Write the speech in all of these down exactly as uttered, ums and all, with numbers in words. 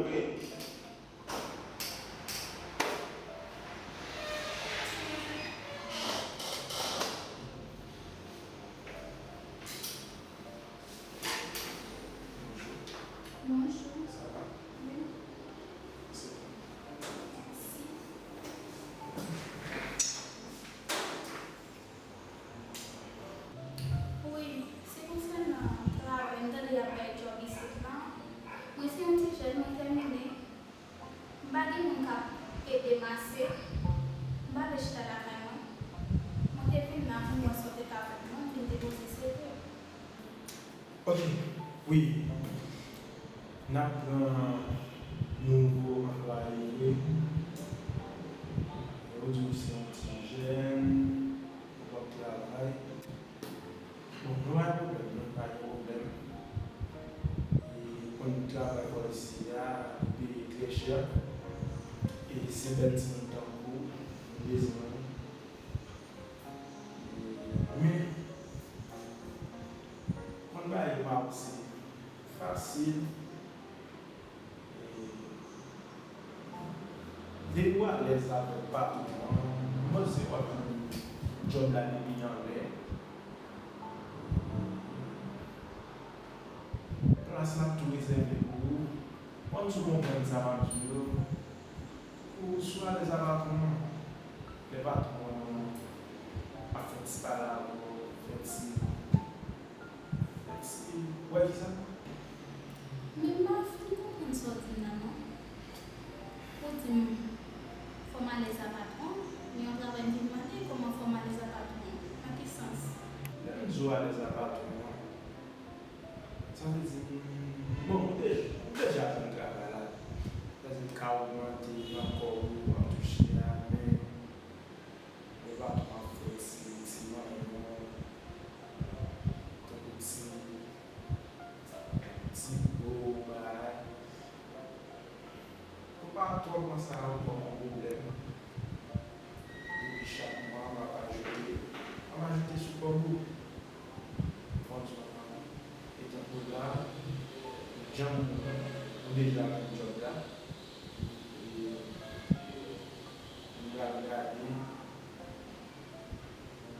Ok. Bonjou. Sa va? Wi. Mèsi. Wi, se konsènan travay, m tande y ap bay djòb isit lan. Mwen se yon ti jèn, mwen tèmine. M pa gen moun k ap ede m ase. M pa vle chita lakay mwen. Mwen te vin la pou m wè sa w te ka fè pou mwen, m vin depoze C V. Ok, wi. N ap pran nouvo anplwaye vre. Yo di w se yon ti jèn, w ap travay. Bon, nou pa gen pwoblèm, nou pa gen pwoblèm. E konn travay bò isi a, li peye trè chè. E se bèl timoun tankou w, nou bezwen w. E, men, konn bagay yo pa pouse fasil. Depi w alèz avèk patwon an, m panse w ap jwenn djòb la depi anlè. Plas la ap tou rezève pou ou. Kòm si w konprann sa m ap di w yo, pou si w alèz ak patwon an, lè patwon an ap fè ti pale avè w, fè ti Mèsi. Ou wè kisa? Men m pa fin konprann sa w di m nan, non. Ou di m fò m alèz a patwon, men yon travay m vin mande, kòman fò m alèz a patwon? Nan ki sans? Lè m di w alèz a patwon an, sa vle di, m, bon, ou de-, ou deja konn travay la. Sa vle di m ka ogmante nan kòb ou ap touche a, men Lè patwon ap fè ti, ti manyen, tankou ti, ti gwo bagay. Ou pa twò pran sa yo kòm yon pwoblèm. Epi chak mwa, w ap ajoute, w ap ajoute sou kòb ou. Bon, e tankou la, jan m, ou deja konn djòb la. E, m pral gade.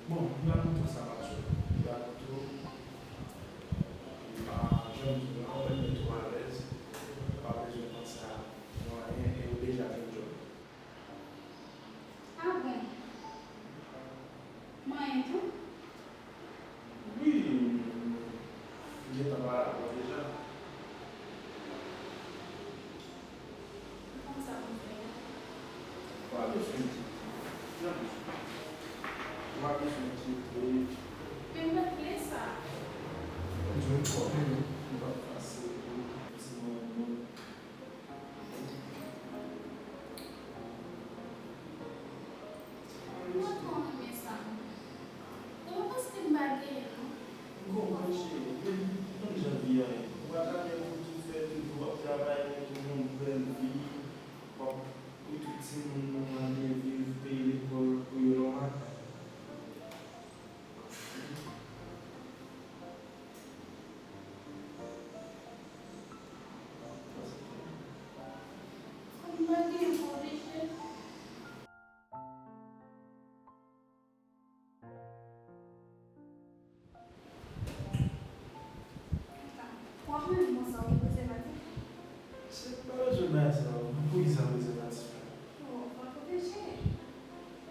Bon, m pral montre w sa m ap jwe. M pral montre w. E pa, jan m di w la, ou mèt ou alèz. Ou pa bezwen panse a pou anyen e ou deja gen djòb. Ah bon? Manyen tou? Wi, m gentan pale avè w deja. Ou konn sa pou m fè a? Ou pa bezwen enkyete. Jan m di w. Ou pa bezwen enkyete. Men m pa t vle sa. Mwen di w m konnen nou, nou p ap fasil pou ti moun. Mwen twò renmen sa. Mwen pa panse m pa genyen, non. M konprann, cheri, men nou konn jan vi a ye. Ou pa ta gen pou tou fè, toujou w ap travay, men tou yon bèl vi. W ap, pou tout timoun nou an byen viv, peye lekòl pou yo nòmal. Fò m pa genyen pou oblije. W ap mennen m konsa, wi, prezèvatif. Cheri, m pa bezwen bagay sa yo. Poukisa prezèvatif la? Oh, pa pwoteje.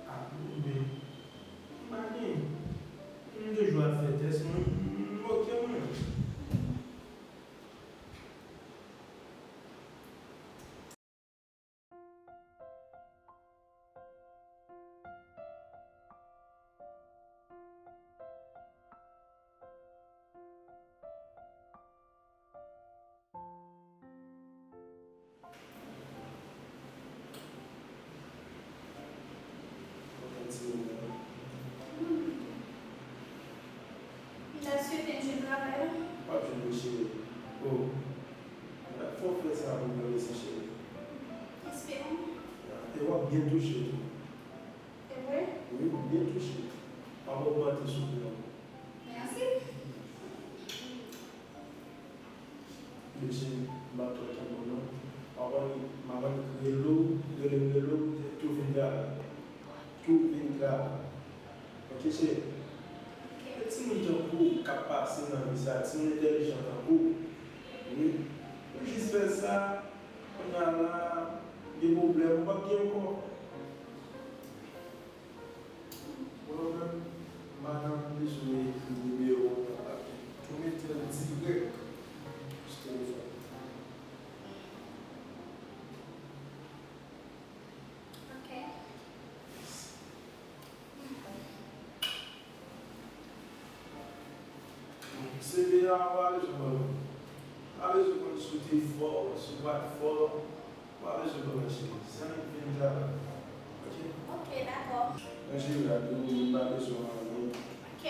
Ah, men, m pa gen. M toujou al fè tès, mwen, m oke, mwen. Ou gen timoun nan? M ta swete m jwenn travay la. W ap jwenn wi, cheri. Oh. Fò w fè sa pou mwen resi, cheri. Espere. E w ap byen touche tou. E vre? Wi, w ap byen touche. W ap ogmante sou pye w. Mèsi. Mesye, m ap trè kontan non. W ap Mesye, gen timoun tankou w k ap pase nan vi sa, timoun entèlijan tankou w. Wi. Ou jis fè sa, kounye a la, gen pwoblèm, ou p ap gen ankò. Bon, mwen menm, m pa nan bezwen ekri nimewo w nan papye. Ou mete l dirèk sou telefòn. Ok. C V a, ou pa bezwen konn. Ou pa bezwen konn si w te fò, si w pa t fò. Ou pa bezwen konn, cheri. Zanmi, vin travay. Ok? Ok, dakò. An jeneral, nou, nou pa bezwen anyen. Ok.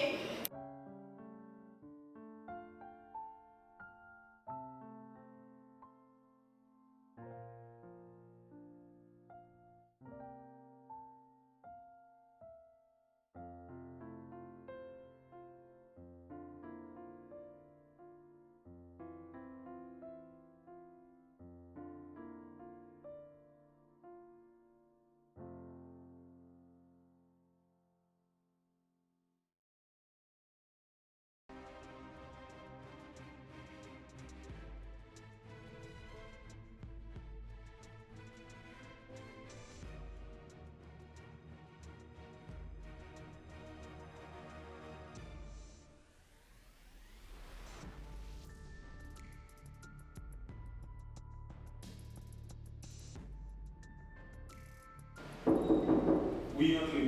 Wi, antre.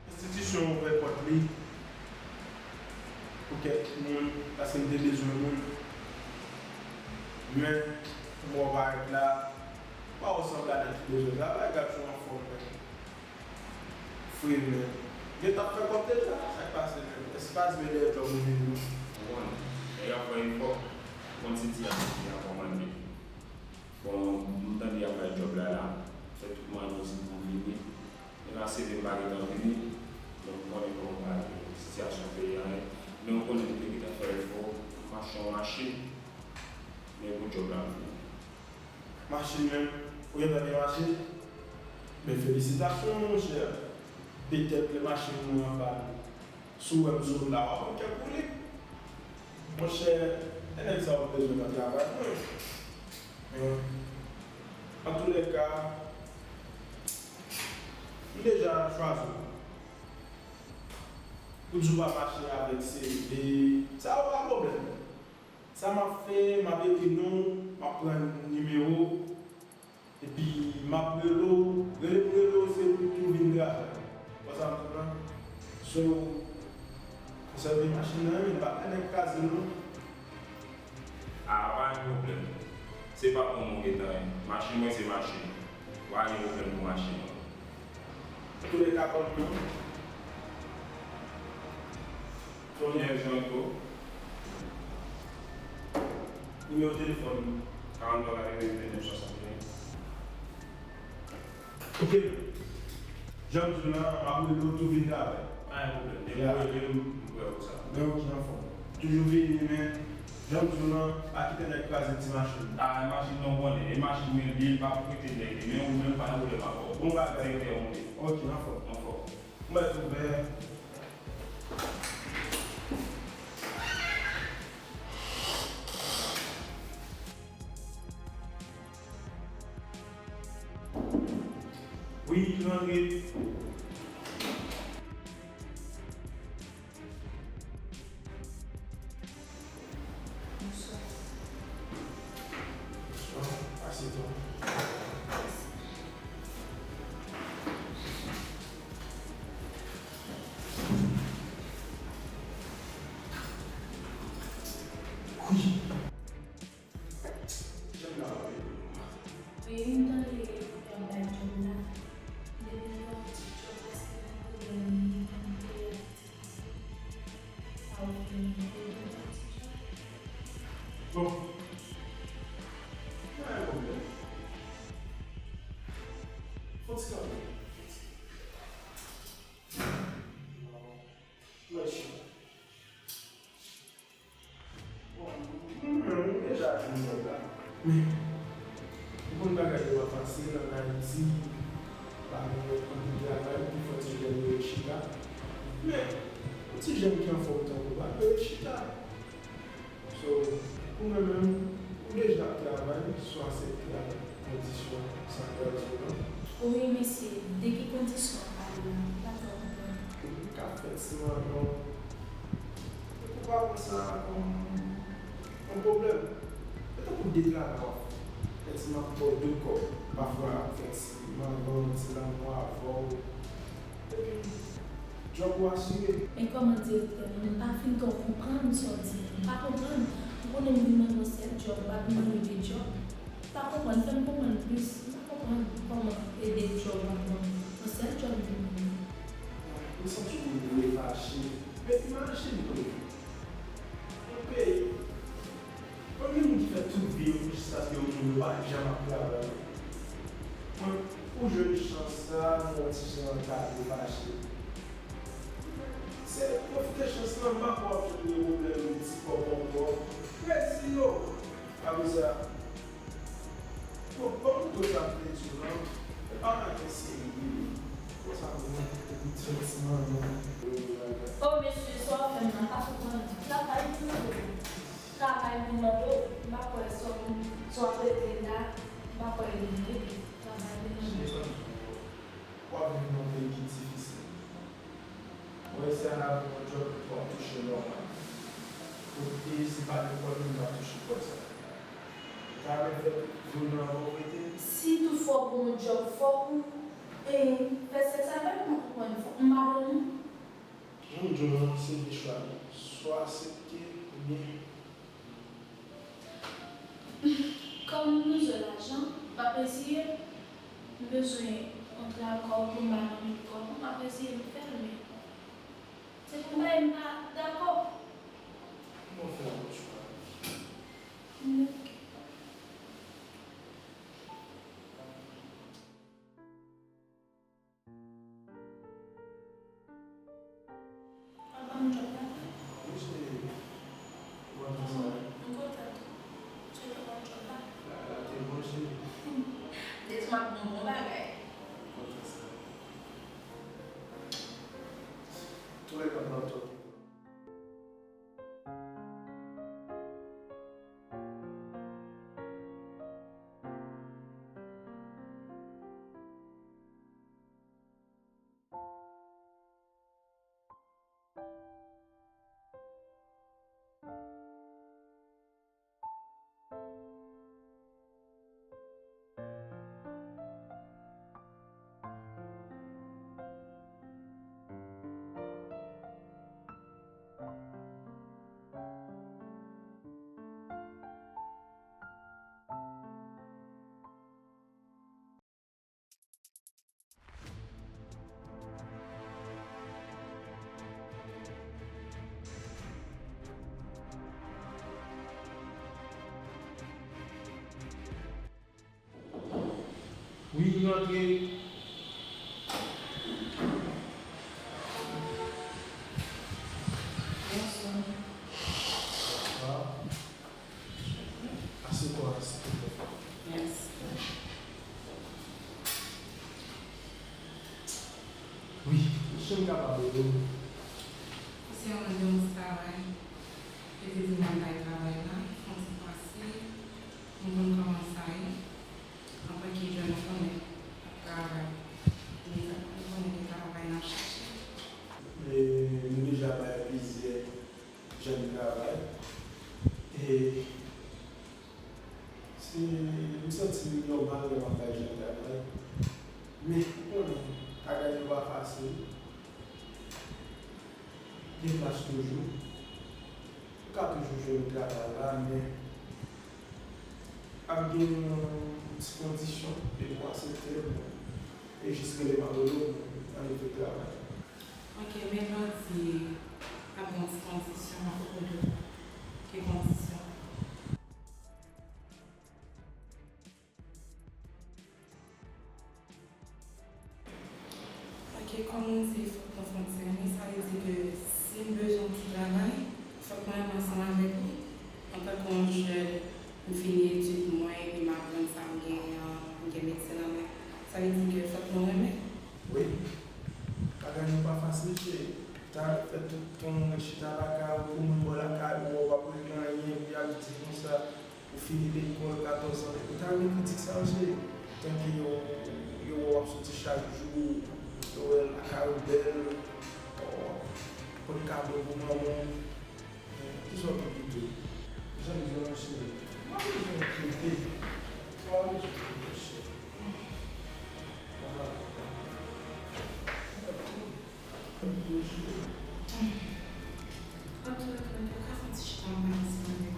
Enstitisyon an ouvè pòt li pou kèk moun, paske m te bezwen moun. Men, m wè w parèt la, pa w sanble a nèg ki bezwen travay, gad si w anfòm menm. Fremen. Yo t ap fè kòb deja, sa k pase menm? Èske se pa di men dèyè djòb ou vini non? Ou konn, nèg ap fè efò, ou konn sitiyasyon peyi a kòman l ye. Bon, m tande y ap bay djòb la la, fè tout mwayen posib pou m vini. Men la se vre m pa gentan vini, donk m konnen kòman bagay yo, sitiyasyon peyi a ye. Men ou konnen m te gentan fè efò, m achte yon machin, men pou djòb la m vini. Machin menm? Ou gentan gen machin? Men felisitasyon, monchè. Petèt lè machin nou an pa nou. Si w wè m sot la, w ap pran kèk woule. Monchè, e nèg sa yo bezwen nan travay mwen. Men, antoulèka, m deja chwazi w. Ou di w pa mache avèk C V, sa yo pa pwoblèm. Sa m ap fè, m ap ekri non w, m ap pran nimewo w, epi m ap rele w, rele m rele w, se ou ki vin travay. Wè sa m di w la? So, m sèvi machin nan, men pa fè nèg kraze l non. A, pa gen pwoblèm. Se pa pou mwen gentan ye. Machin mwen se machin. Pa gen pwoblèm pou machin mwen. Antoulèka, ban m non. Tonnerre Jean Rico. Nimewo telefòn, karant twa katreven vennèf swasannteyen. Ok. Jan m di w lan, m ap rele w tou vin travay. Pa gen pwoblèm. Depi w rele m, m prè pou sa. Men ok, anfòm. Toujou vini, men jan m di w lan, pa kite nèg kraze ti machin. A, machin nan w konnen, e machin mwen li ye, m pa pou kite nèg li, men ou menm pa nan pwoblèm ankò. Bon bagay. Direktè monte. Ok, anfòm. Anfòm. Mwen ouvè. Wi, nou antre. Bonswa. Bonswa. Asye w. Wi. Wi, m tande y ap bay djòb la. Depi lè yon ti djòb paske nan kote m ye, m konnen Bon. Pa gen pwoblèm. Men, ou konn bagay yo pa fasil ann Ayiti, pa gen anpil travay, ou fè ti jèn yo chita. Men, yon ti jèn ki anfòm tankou w pa dwe chita. So, ou menm menm, ou deja ap travay, swa se travay kondisyon sa k pral di w lan. Wi, mesye, de ki kondisyon w ap pale la? M pa twò konprann. Ou ka fè ti manman. Ou pa pran sa kòm yon pwoblèm. Se tankou de travay w ap fè. Fè ti manman pou de kòb. Pafwa, fè ti manman, ti lanmou avè w. Epi, djòb ou asire. Men kòman direktè, m pa fin twò konprann sa w di a. M pa konprann. Ou konnen m vin mande w sèl djòb, ou pa vin mande m de djòb. M pa konprann, fè m konprann plis. M pa konprann kòman e de djòb w ap ban m. Yon sèl djòb m vin mande w. M santi w vle fache. Men imajine tou. Yon peyi. Konbyen moun ki fè tout vi yo jiskaske yo mouri, yo pa janm ap travay? Mwen, pou jwenn chans sa, mwen wè ti jan an ta vle fache. Se pwofite chans lan, m pa kwè w ap jwenn de pwoblèm ti kòb ankò. Redi yo! Apre sa, bon, ban m tout sa m te di w lan, e pa bagay serye. Konsa pou mwen, epi ti fè ti manman. O mesye, sa w ap fè m nan, pa konprann. Travay pou mwen. Travay vin mande w, m pa kwè sa w, sa w ap rete la, m pa kwè li vre. Travay vin mande w. W ap viv nan yon peyi ki difisil. Mwen eseye al avè yon djòb ki pou ap touche nòmal. Kote si pa gen kòb, m pa touche kòb sa. Travay fè tout jounen anvan w rete. Si toutfwa w gen yon djòb, fòk ou, e, fè sèks avè m, ou konprann, fòk m pa dòmi. Jan m di w lan, se de chwa nou. Swa aksepte oubyen. Kòm m bezwen lajan, m ap eseye. M bezwen yon travay kòb pou m bay manmi kòb, m ap eseye m fè l, men se pou m bay, m pa dakò. Bon, fè yon lòt chwa. Ok. Papa m djòb la fèt. Wi, cheri. Ou kontan sa? M kontan tou. Cheri, papa m djòb la. La, la te bon, cheri. M te di w m ap gen yon bon bagay. M kontan sa. Tou lè k ap ban twòp. Wi, nou antre. Bonswa. Bonswa. Aseye w, silvouplè. Mèsi. Wi, èske m kapab ede w? Misye mande yon ti travay. Yo te di m al bay travay la, fè yon ti pase, m konn kòman sa ye. Antanke jèn, ou konnen, ap travay. Men sa, ou konnen gen travay n ap chache. E, nou deja bay plizyè jèn travay. E se, m santi li nòmal lè m ap bay jèn travay. Men, ou konnen, bagay yo pa fasil. Gen plas toujou. Ou ka toujou jwenn travay la, men ap gen yon ti kondisyon, depi w aksepte l, bon, e jis rele m ap rele w, bon, ann fè travay. Ok, men lè w di ap gen yon ti kondisyon, apropo de ki kondisyon? Ok, kòm ou di, fòk nou fonksyonnen, sa vle di ke si m bezwen yon ti travay, fòk mwen ansanm avèk ou, antanke yon jèn, m fini Sa vle di ke fòk nou renmen. Wi. Bagay yo pa fasil, cheri. Talè fè tout tan w ret chita lakay ou, pou moun bò lakay ou, w ap regle anyen, epi y ap di konsa, ou fini lekòl, katòz an, ou ta renmen kritik sa yo, cheri. Tanke yo, yo wè w ap soti chak jou, yo wè lakay ou bèl, w ap pot kado pou manman w. Kisa w te kite? Jan m di w, cheri, m pa bezwen enkyete. M pa bezwen enkyete, cheri. Antretan, yo ka fè yon ti chita anba ti mwen menm.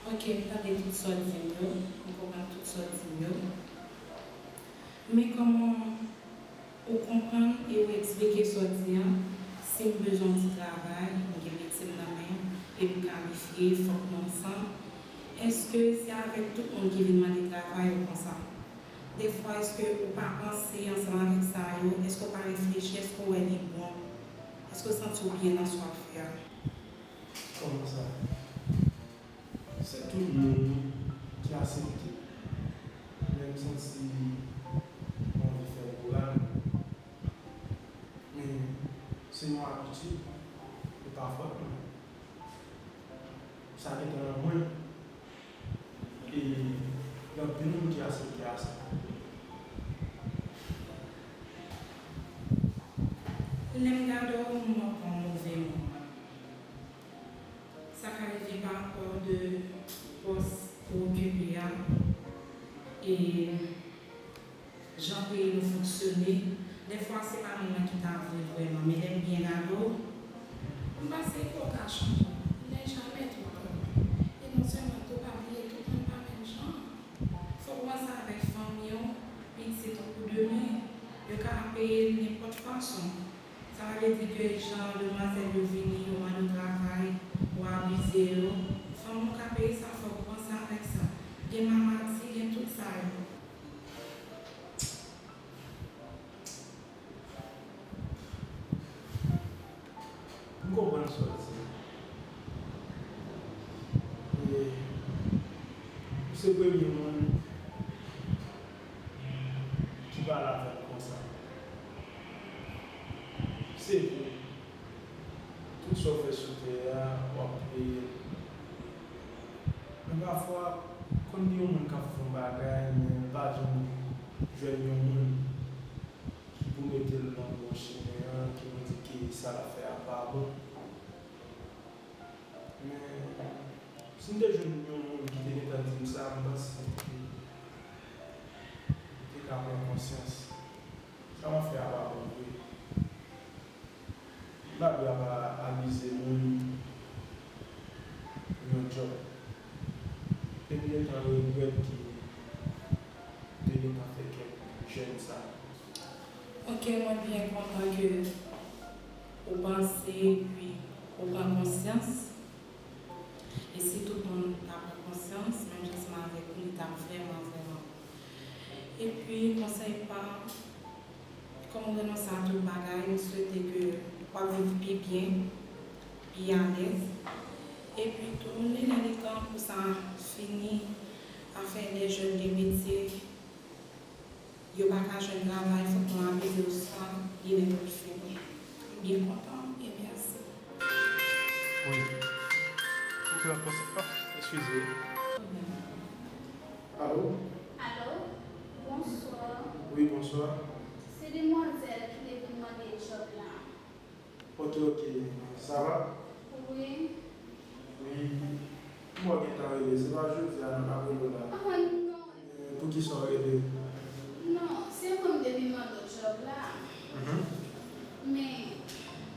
Ok, m tande tout sa w di m yo, m konprann tout sa w di m yo. Men kòman ou konprann e ou eksplike sa w di an, si m bezwen yon ti travay, m gen metye m nan men, e m kalifye, fòk nou ansanm. Èske se avèk tout moun ki vin mande travay ou konsa? Defwa, èske ou pa panse ansanm avèk sa yo? Èske ou pa reflechi? Èske ou wè li bon? Èske ou santi w byen nan sa w ap fè a? Kòman sa? Se tout moun ki aksepte. Men m santi m anvi fè kouraj. Men se yon abitid, e pa fòt mwen. Sa gentan nan mwen. E gen anpil moun ki aksepte a sa. Lè m gade w, m wè w pa yon move moun. Sa ka rive pa rapò de pòs ou okipe a e jan peyi nou fonksyone. Dèfwa, se pa moun nan ki ta vre vrèman, men lè m byen gade w, m panse ke w ka chanje. Il n'est jamais trop tard. E non sèlman tou, pa bliye, tout moun pa menm jan. Fòk ou panse avèk fanmi w, pitit ou pou demen. Yo ka peye l nenpòt fason. Sa pa vle di ke jan demwazèl yo vini, yo mande w travay, ou abize yo. Fanmi w ka peye sa, fòk ou panse avèk sa. Gen maladi, gen tout sa yo. M konprann sa w di. E ou se premye moun ki pale avè m konsa. Se vre, tout sa w fè sou tè a, w ap peye l. Men pafwa, konn gen yon moun k ap fè yon bagay, men l pa janm jwenn yon moun ki pou mete l nan bon chimen an, ki pou di ke sa l ap fè a pa bon. Men, si m te jwenn yon moun ki te gentan di m sa, m panse ke m te ka pran konsyans. Sa m ap fè a pa bon vre. M pa dwe ap abize moun pou yon djòb. E m gentan regrèt ke m te gentan fè kèk jèn sa. Ok, mwen byen kontan ke ou panse epi ou pran konsyans. E si tout moun ta pran konsyans, menm jan ansanm avèk ou, li t ap vrèman, vrèman bon. Epi, konsèy pa m, kòm ou renonse a tout bagay, m swete ke w ap viv pi byen, pi alèz. Epi tou, li lè li tan pou sa fini, afè de jèn gen metye, yo pa ka jwenn travay, fòk nou abize yo sa, li lè pou l fini. M byen kontan e mèsi. Wi. Ou pran konsa. Oh, eskize. Alo? Alo? Bonswa. Wi, bonswa. Se demwazèl ki te vin mande djòb la. Ok, ok. Sa va? Wi. Wi. M wè w gentan rele. Se pa jodi a non n ap rele w la. Ah, non. Eh, poukisa w rele? Non, se mwen m te vin mande w djòb la. Mhm. Men,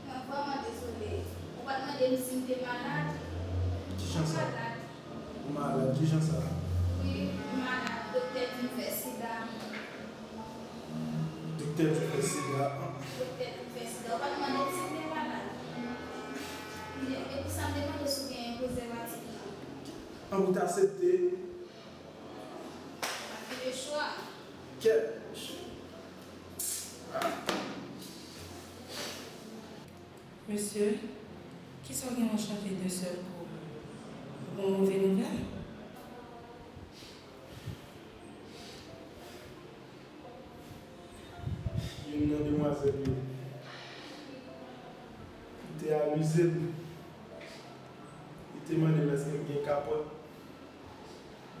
mwen vrèman dezole. Ou pa t mande m si m te malad. Kijan sa? Mwen malad. Ou malad? Kijan sa? Wi, m malad. Doktè di m fè sida. Doktè di w fè sida. Doktè di w fè sida. Ou pa t mande m si m te malad. E pou sa m te mande w si w genyen prezèvatif la. An, ou t aksepte? Pa gen lechwa. Kèt. Mesye, kisa w gen nan chanje de sèl kou? Ou gon move nouvèl? Li te amize m. Li te mande m èske m gen kapòt.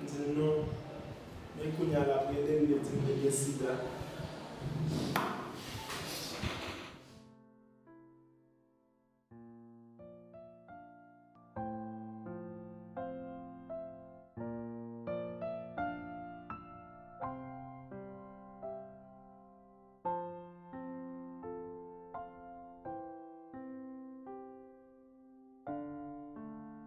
M di l non. Men kounye a l ap rele m, li di m li gen sida.